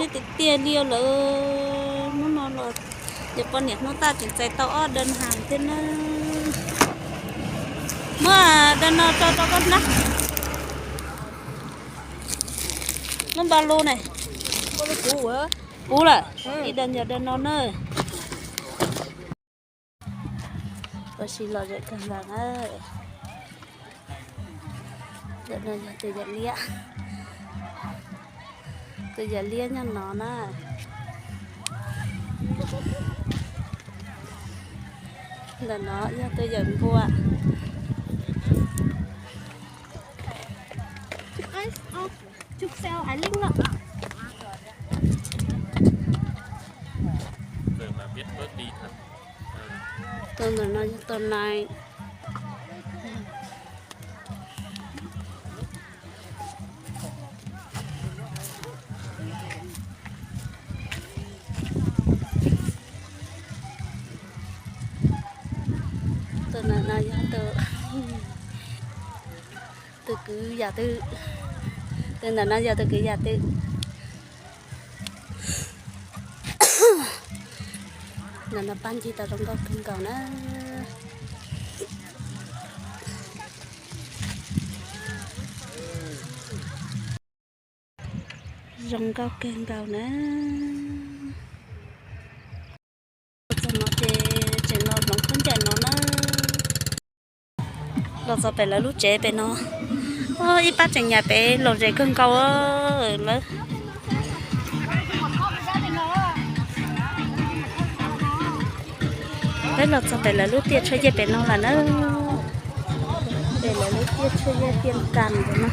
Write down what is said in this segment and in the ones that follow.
Tiag tiag li lawm, hnub no los ces poj niam hnub taj tseem txais tau ob đơn hàng thiab na. Muab đơn no tso rau koj na. Muab npau lus na. Puv lawm, ib đơn yog đơn no na. Ua si lom zem kawg nkaus na. Ntawm no yog tus yawm liab, tus yawm liab nyob no na. Ntawm no yog tus yawm npua. Tus ntawm no yog tus nai. Tus ntawm no yog tus, tus kwv yam twg, tus ntawm no yog tus kwv yam twg. Ntawm no pab ncig tau zoo nkauj kawg nkaus na. Zoo nkauj kawg nkaus na. Txog no ces tseem los hloov khaub ncaws no na. Los txog pem lawv lub tsev pem no, ib pab tseem nyam pem lom zem kawg nkaus lawm. Peb los txog pem lawv lub tiaj tshuaj yej pem no lawm na. Pem lawv lub tiaj tshuaj yej tiaj kas ntawm no.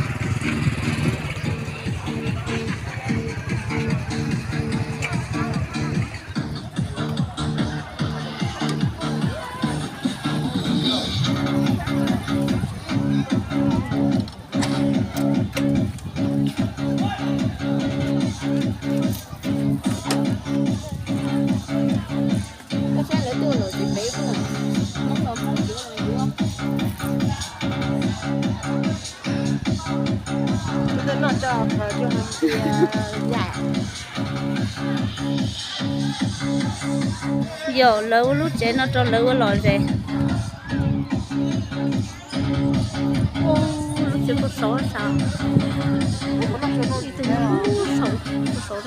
Yog lawv ua lub tsev no rau lawv ua lom zem. Lub tsev kuj xauv xav, ib tug xauv, xauv.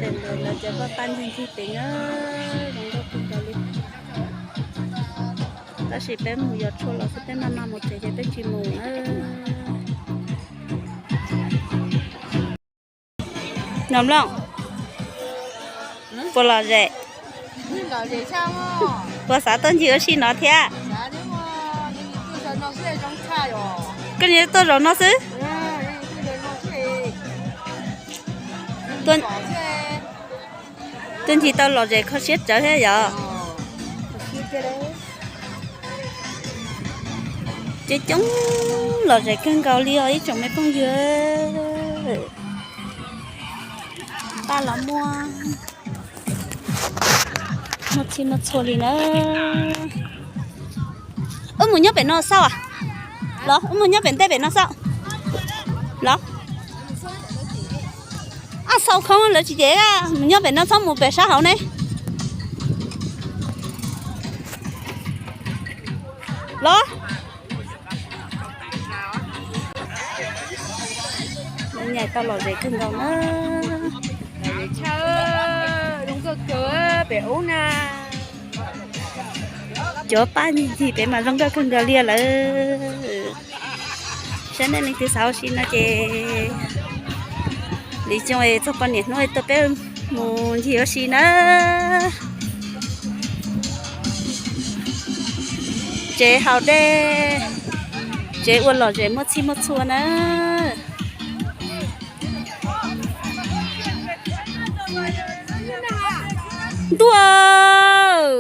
Ces ntawd lawv cov paj paj ncig ncig pem na, zoo nkauj kawg nkaus li. Tab sis peb mus yos tshuaj los xwb, peb maj maj mus tsev ces peb tsis mus na. Nom Looj, puas lom zem? Puas xav tuaj ncig ua si no thiab? Koj nim tuaj zaum no xwb? Tuaj ncig tau lom zem kho siab tsawv thiab yom? Coob coob lom zem kawg nkaus li os ib tsoom me phooj ywg. Paj los muaj, muaj txhij muaj txhua li na. Wb mus nyob pem no xauj a? Los wb mus nyob pem ntej pem no xauj los? Ab, xauj khoob lawv tsis ces mus nyob pem no, txhob mus pem sab hauv ne. Los, nyaim tau lom zem kawg nkaus na. Cov paj ncig ncig pem mas zoo nkauj kawg nkaus li lawm. Saib nej leej twg xav ua si no ces li xyoo txog poj niam hnub tuaj peb mus ncig ua si na. Tsev haus dej, tsev ua lom zem muaj txhij muaj txhua na. Ntuj,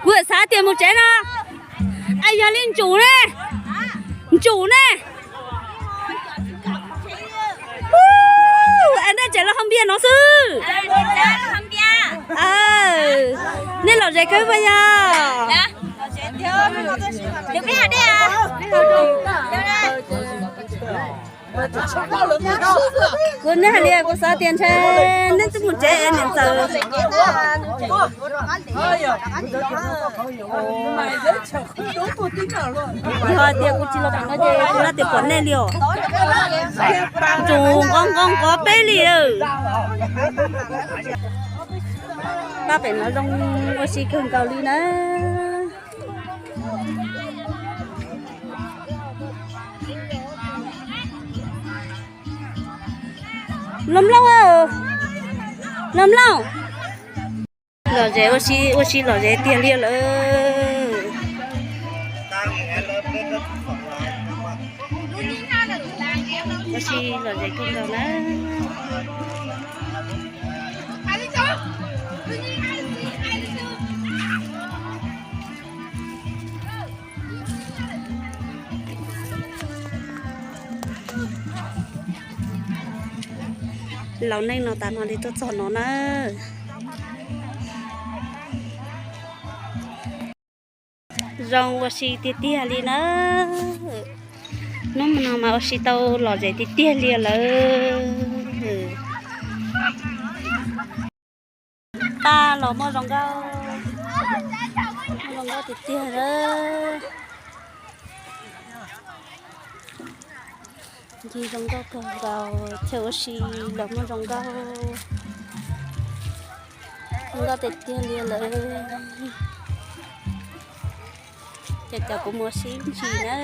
kuv xav tias mus tsev no, es yog li ntsum ne, ntsum ne. Nej tseem los haus npias no xwb. Nej lom zem kawg puas yog? Kuv, nej hais li kuv xav tias ntshe nej twb mus tsev es niam ntxawm. Yog hais tias kuv tsis los pem no ces kuv hais tias pom nej li os. Ntsuag nqov nqov nqov peb li. Pab pem no zoo ua si kawg nkaus li na. Los mloog, los mloog. Lom zem ua si, ua si lom zem tiag li lawm. Ua si lom zem kawg nkaus na. Laus neej no tas no li tuaj txog no na. Zoo ua si tiag tiag li na. Hnub no mas ua si tau lom zem tiag tiag li lawm. Paj los muaj zoo nkauj, muaj zoo nkauj tiag tiag na. Ncig zoo nkauj kawg nkaus, chaw ua si los muaj zoo nkauj, zoo nkauj tiag tiag li lawm. Ces cov kuv mus sib ntsis na.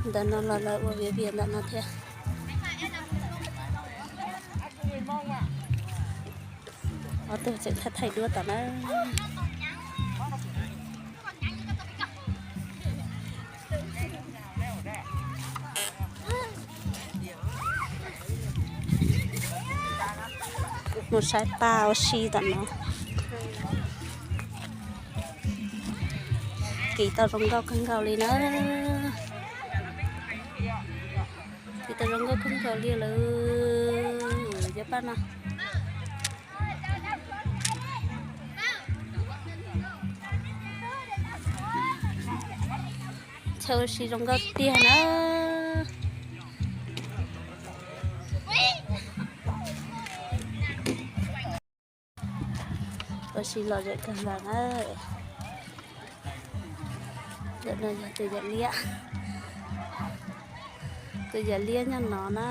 Ntawm no los lawv ua viav vias ntawm no thiab. Ob tug tseem thaij thaij duab tom na. Mus saib paj ua si tom no. Kis tau zoo nkauj kawg nkaus li na. Kis tau zoo nkauj kawg nkaus li lawm cov paj no. Chaw ua si zoo nkauj tiag na. Ua si lom zem kawg nkaus na. Ntawm no yog tus yawm liab, tus yawm liab nyob no na.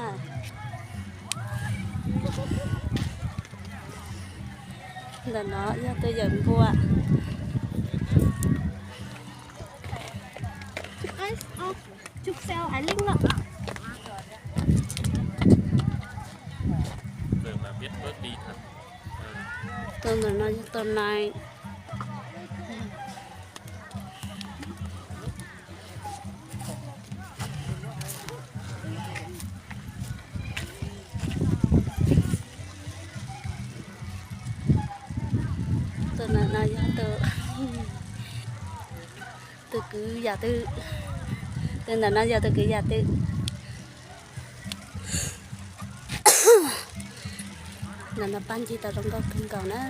Ntawm no yog tus yawm npua. Tus ntawm no yog tus nai. Tus ntawm no yog tus, tus kwv yam twm. Tus ntawm no yog tus kwv yam twm. Ntawm no paj ncig tau zoo nkauj kawg nkaus na.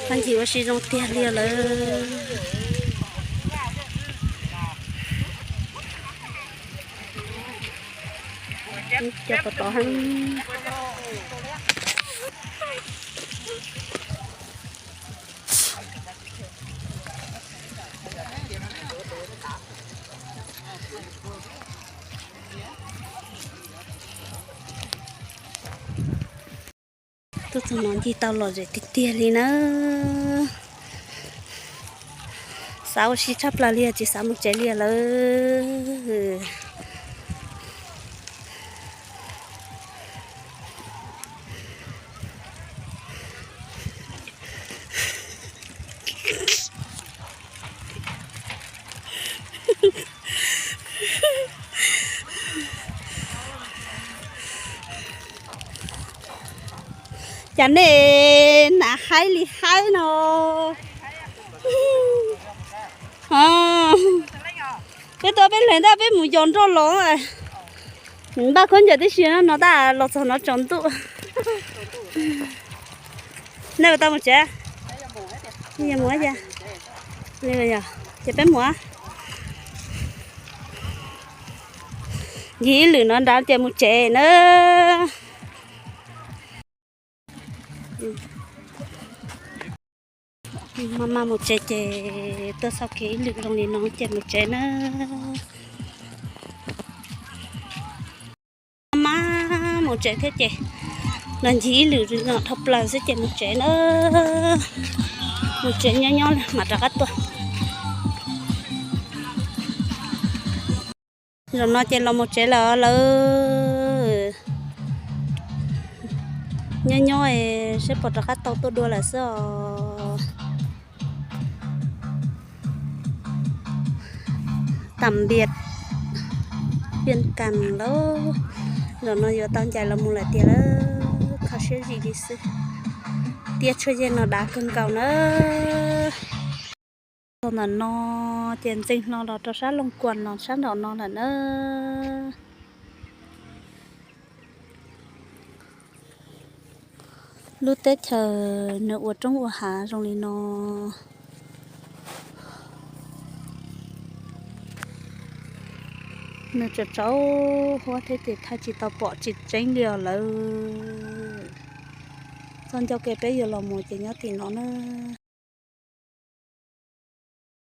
Paj ncig ua si zoo tiag li lawm. Cov pov tod heev. Tuaj txog no ncig tau lom zem tiag tiag li na. Xav ua si tshaj plaws li, tsis xav mus tsev li lawm. Cas nej hnav haib li haib no. Peb tuaj peb leeg ntag, peb mus yos nroj los. Npaj khaub ncaws tib si no tab los txog no tsaus ntuj. Nej ua tau mus tsev? Mus, ces peb mus. Ncig ib lwm no nrad ces mus tsev na. Maj mam mus tsev ces tuaj txoj kev ib lwm zoo li no ces mus tsev na. Maj mam mus tsev thiab ces los ncig ib lwm dhau plaws xwb ces mus tsev na. Mus tsev nyob nyob mam rov qab tuaj. Zaum no ces los mus tsev lawm lawm. Nyob nyob seb puas rov qab tau tuaj dua lawm xwb os. Tam npias piaj kas lawm. Zaum no yuav tau ncaim los mus lawm tiag lawm, kho siab zim li xwb. Tiaj tshuaj yeej no dav kawg nkaus na. Txog ntawm no ces ntxeev hlo los rau sab Looj Kuam los sab nraum no lawm na. Lub teb chaws nws ua roob ua hav zoo li no. Nws tsaus tsaus huab thiab ces thaij tsis tau pom tsis tseeb li os lawm. Txoj ncauj ke peb yuav los mus ces nyob tim no na.